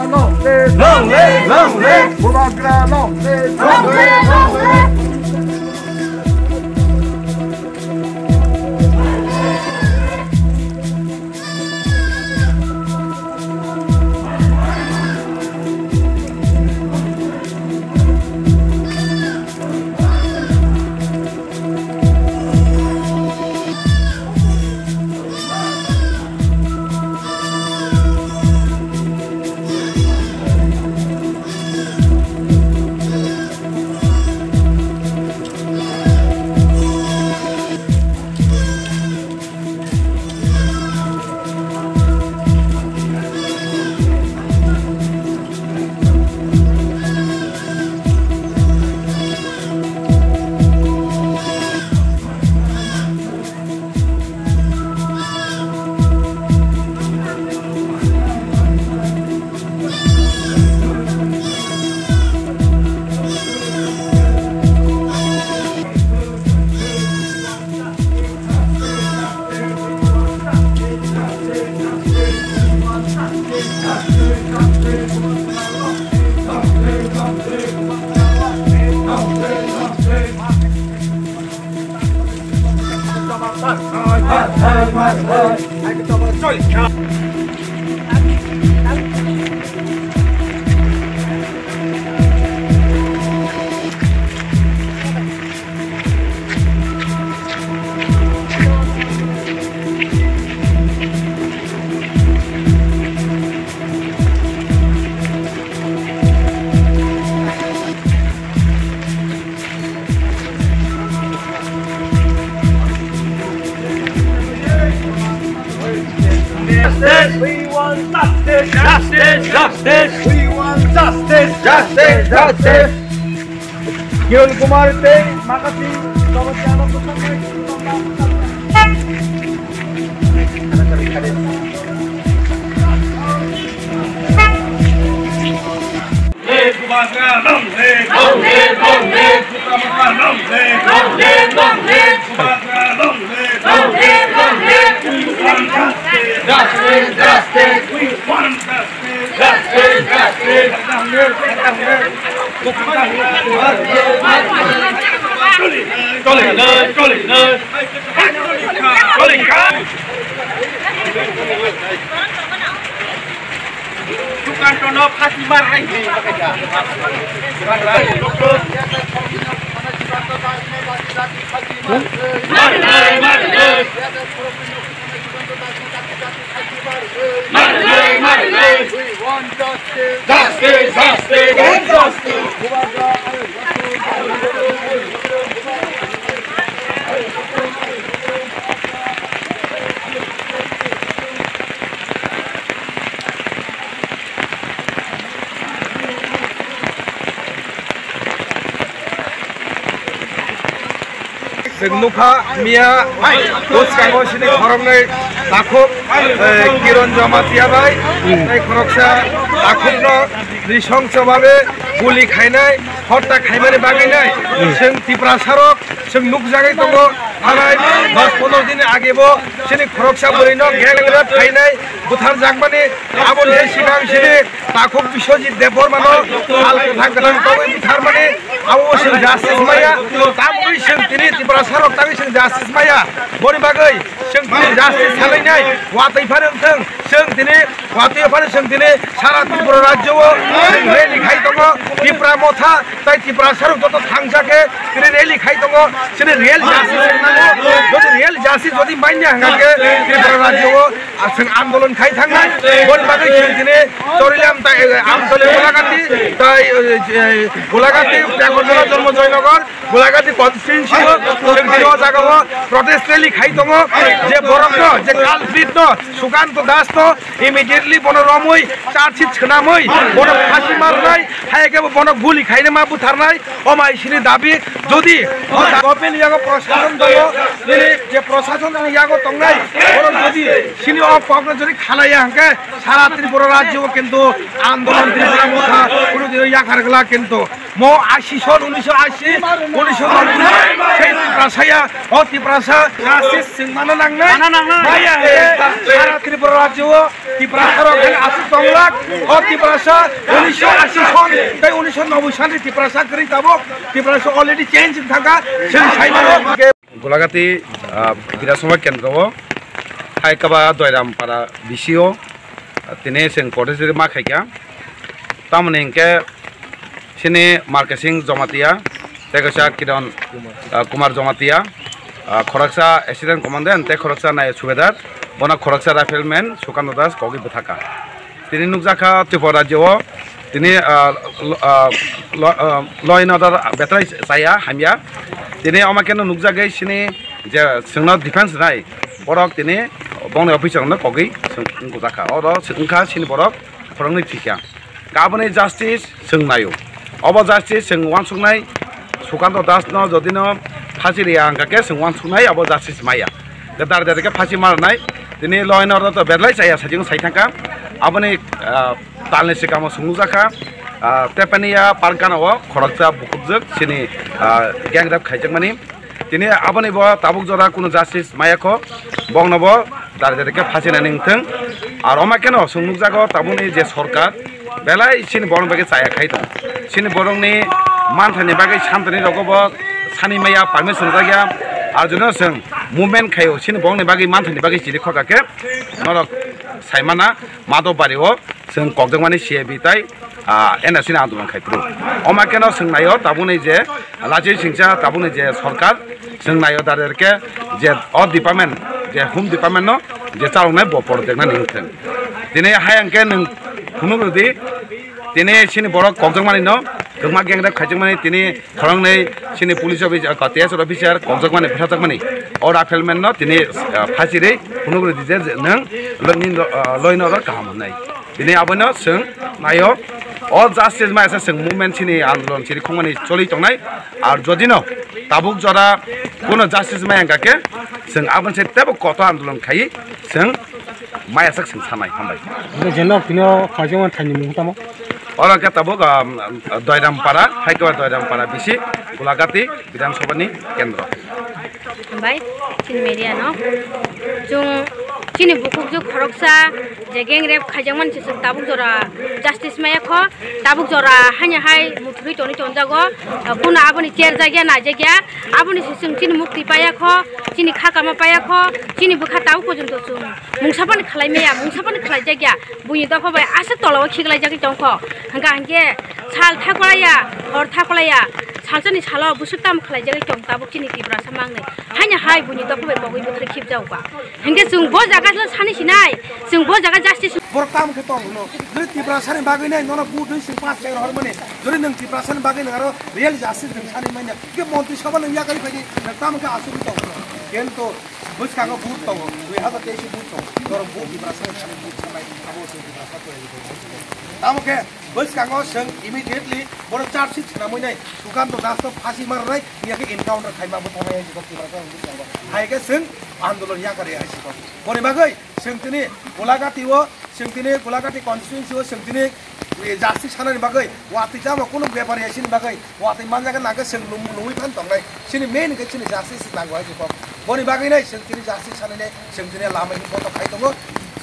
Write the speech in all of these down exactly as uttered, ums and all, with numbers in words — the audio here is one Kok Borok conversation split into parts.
Long live, long live. Bubagra long live, long live, long live. Justice! We want justice! Justice! Justice! We want justice! Justice! Justice! Kiran Kumar tei makasing Live, Bubagra, long live! Long live, long live! Bubagra, long live! Long live, long live! Bubagra, long live! Long live, long live! We want justice! Justice, justice! We want justice! Justice, justice! Chole, chole, chole, chole. Sukanto no phasi mar rai. Mar rai, mar rai. Mar rai, mar rai. We want justice. Justice, justice, justice. Chwng nukha miya bwskango sini khoroknwi takhuk, eh, Kiron Jamatia bai, tei khoroksa takhukno nrisongsobabe guli khainai, hotta khaimani bagwinai. Chwng Tiprasarok chwng nukjagwi tongo, thanai dos pondro din agebo sini khoroksa bwrwino gang rape khainai, butharjakmani, aboni sigang sini Takhuk Biswajit Debbarmano sal kwthang kwthang tongwi butharmani abo chwng justice maya. Tamoni chwng tini Tiprasarok tangwi chwng justice maya. Boni bagwi chwng tini justice salainai watwi phano wngthung. Chwng tini watwi phano chwng tini sara Tripura rajyo o chwng rally khai tongo. Tipra Motha tei Tiprasarok joto thangsa khe tini rally khai tongo. Chini real justice nango. Jodi real justice jodi manya hwnkhe Tripura rajyo o Ah, chwng andolon khai thangnai, boni bagwi chwng tini Chorilam tai, eh, Amtoli, Golagati tai, eh, eh, Golagati, Pyakorjala, Jonmo Joynagar, Golagati constituency o chwng tini o jaga o protest rally khai tongo, je borok no, je culprit no, Sukanto Das no immediately bono romwi charge sheet swnamwi bono phasi marnai, hai khe bo bono guli khainai ma butharnai, o mai sini dabi, jodi government yago proshashan tongo, nini je proshashan ni yago tongnai, borok jodi Sini o kokno jodi khalaiya hwnkhe sara Tripura rajyo o kintu andolon Tripura Motha kunu dino yakhar glak kintu mo ashi son unisho ashi, unisho noboi sei Tiprasaya o Tiprasa justice chwng mana nangnai. Mana nangnai. Maya he sara Tripura rajyo o Tiprasa rok hai aswk tonglak, o Tiprasa unisho ashi son tei unisho noboi sani Tiprasa kwrwi tabuk, Tiprasa already change wng thangkha, chwng sai mano. Golagati, ah, Bidhan Sabha Kendro o, hai kaba Doiram Para B C o, ah, tini chwng protest rally ma khaikha. Tamoni hinkhe sini Markesing Jamatia, tei kaisa Kiran, ah, Kumar Jamatia, ah, khoroksa assistant commandant, tei khoroksa nai subedar, bono khoroksa rifleman Sukant Das kogwi bwthaka. Tini nukjakha Tripura rajyo o, tini, ah, lo-, ah, lo-, ah, law and order betrai chaya, hamya. Tini omo kheno nukjagwi sini je chwngno defense nai, borok tini bongni officer no kogwi chwng-, wngjakha. Oro wngkha sini borok khoroknwi thwikha. Kaboni justice chwng naio. Obo justice chwng uansuknai Sukant Das no jodi no phasi riya hwnkha khe chwng uansuknai abo justice maya. Dar dar khe phasi marnai. Tini law and order to bedlai chaya sajing sai thangkha. Aboni, ah, talni sikamo chwng nukjakha. Ah, Tepania Pargana o khoroksa bukhukjwk sini, ah, gang rape khaijakmani. Tini aboni bo tabuk jora kunu justice maya kho, bongno bo dari dari khe phasi nani wngthung. Ar omo kheno chwng nukjago tabukni je sorkar belai sini borok bagwi chaya khai tong. Sini borokni manthani bagwi santani rogo bo sani maya permission jakya. Ar jono chwng movement khaio sini borokni bagwi manthani bagwi chiri khorka khe norok saimana Madhobari o. Chwng kokjakmani C A B tai, ah, N S C ni andolon khai phuru. Omo kheno chwng naio tabukni je lachi singcha tabukni je sorkar chwng naio dare khe je o department je home department no je chaloknai bo por dekna ning thung. Tini hai hwnkhe nwng phunuk rwdi tini sini borok kokjakmani no kwbangma gang rape khaijakmani tini Khoroknwi sini police officer, ah, T S R officer kokjakmani, bwtharjakmani. O rifleman no tini, ah, phasirwi phunuk rwdi je, je nwng lo-, ni lo-, ah, law and order kaham hwnwi. Tini abono chwng naio. O justice maya se chwng movement sini andolon siri khongmani choli tongnai. Ar jodi no tabuk jora kuno justice maya hwnkha khe chwng aboni se teibo koto andolon khaiwi chwng maya sak chwng sanai. Hambai. Hwnkhe je nok tini o kaijakmani thaini mung tamo? Oro khe tabuk, um, Doiram Para, hai khe Doiram Para bisi Golagati Bidhan Sabha ni kendro. Hambai, chini media no. Chwng chini bukhukjwk khoroksa je gang rape khaijakmani se chwng tabuk jora justice maya kho, tabuk jora haino hai muthurwi tongwi tongjago, kuno aboni cherjakya naijakya, aboni se chwng chini mukti paya kho, chini kha kama paya kho, chini bwkha tabuk porjonto chwng mungsa phano khlai maya, mungsa phano khlaijakya. Buini dopha bai aswk tola o khiklaijagwi tongkho. Hwnkha hinkhe sal thakolaiya, hor thakolaiya, salsani salo bwswk tamo khlaijagwi tong tabuk chini Tiprasa mangnwi. Haino hai buini dopha bai kogwi bwtharwi khibjago ba. Hinkhe chwng bo jaga sani sinai, chwng bo jaga justice. Borok tamo khe tong hwno? Jodi Tiprasani bagwi nai nono vote dui sing pass khe rohormani. Jodi nwng Tiprasani bagwi nwng aro real justice nwng sani manya. Hinkhe montri sabha nwng yakarwi phaidi, nwng tamo khe asugwi tong hwno? Kento bwskango vote tongo, dui hazar teis vote tongo. Norok vote Tiprasani thani vote sanai, abo se Tiprasa kwrwi tongo. Tamo khe bwskango chwng immediately bono charge sheet swnamwi nai Sukant Das no phasi marnai, ya khe encounter khaima bo thangnai hai sikok Tiprasa bwskango. Hai khe chwng andolon yakarwi hai sikok. Boni bagwi chwng tini Golagati o, chwng tini Golagati constituency o chwng tini justice sanani bagwi watwi tamo kunu bepar ya sini bagwi watwi manjak nang khe chwng nung-, nungwi phan tongnai. Chini main khe chini justice nango hai kok. Boni bagwi nai chwng tini justice sanani chwng tini lama ni boto khai tongo.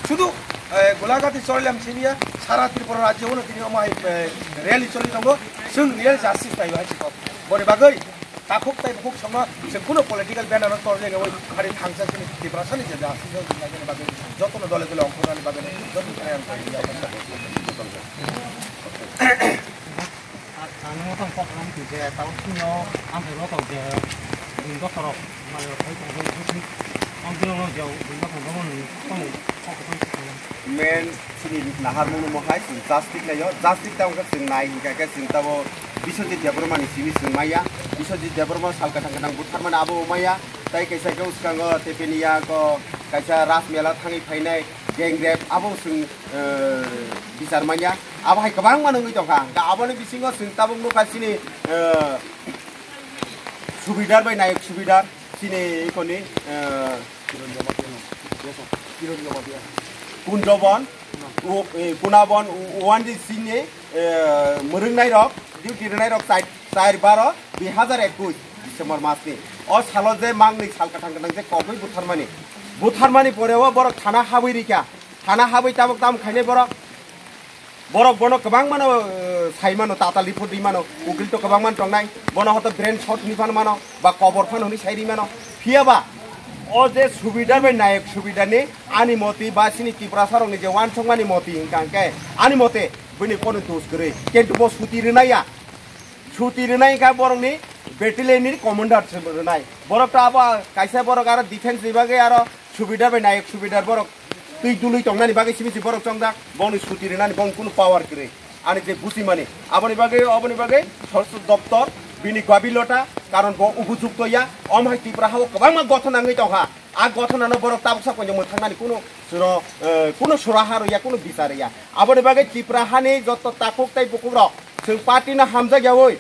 Sudu, eh, Golagati cholilam simiya sara Tripura rajyo no tini omo hai, eh, rally choli tongo. Chwng real justice naiyo hai kok. Boni bagwi takhuk tai bukhuk songno chwng kuno political banner no torjak yawi hari thangsa chini Tiprasani je justice nangani bagwi jotono dole dole ongkhornani bagwi joto khe ang kok. Ang tong kok rom tu je tau sini o ang thai ro tau je bini doktor rok mane rok hai tong je bini ang bini rok je bini doktor rok ni tong kok tong. Men sini nahar mung mo hai sini justice nayo, justice tang khe sini nai hingka khe sini tabo Biswajit Debbarma ni simi sini maya, Biswajit Debbarma sal katang katang buthar mane abo maya, tai kaisa khe uskango tepeni ya ko kaisa Ras Mela thangwi phainai gang rape abo sini, eh, bichar manya. Abo hai kwbangma nungwi tongkha. Hwnkhe aboni bisingo chwng tabuk nukha chini, eh, subidar bai nayok subidar, chini ikoni, eh, Kunjobon, u-, eh, Kunabon, u-, uandi chini, eh, mwrwngnairok, duty rwnairok chai-, char baro dui hazar ekwis December masni. O salo je mangni sal kwthang kwthang je kobwi butharmani. Butharmani poreo borok thana habwi rikha. Thana habwi tabok tamo khainai borok. Borok bono kwbangmano, eh, sai mano, tatal report ri mano, ukil to kwbangma tongnai, bono hoto brain shot hwnwi phano mano, ba kobor phano hwnwi sai ri mano. Phiya ba, o je subidar bai nayok subidarni ani moti ba chini Tiprasarokni je wansukmani moti hwnkha hwnkhe ani mote bini kono dos kwrwi. Kintu bo suti rwnai ya, suti rwnai wngkha borokni battalionni commander se rwnai. Borok to abo kaisa borok aro defense ni bagwi aro subidar bai nayok subidar borok twi dului tongnani bagwi simi si borok chongjak, bongni suti rwnani bong kunu power kwrwi. Ani je busimani, aboni bagwi, oboni bagwi swarshra doptor bini gabilota, karon bo upojukto ya, om hai Tipra hao kwbangma gothon nangwi tongkha. A gothonano borok tabuksa koinjak mwthangmani kunu suro, eh, kunu suraha rwya, kunu bichar rwya. Aboni bagwi Tipra hani joto takhuk tei bukhuk rok chwng party no hamjak yaui,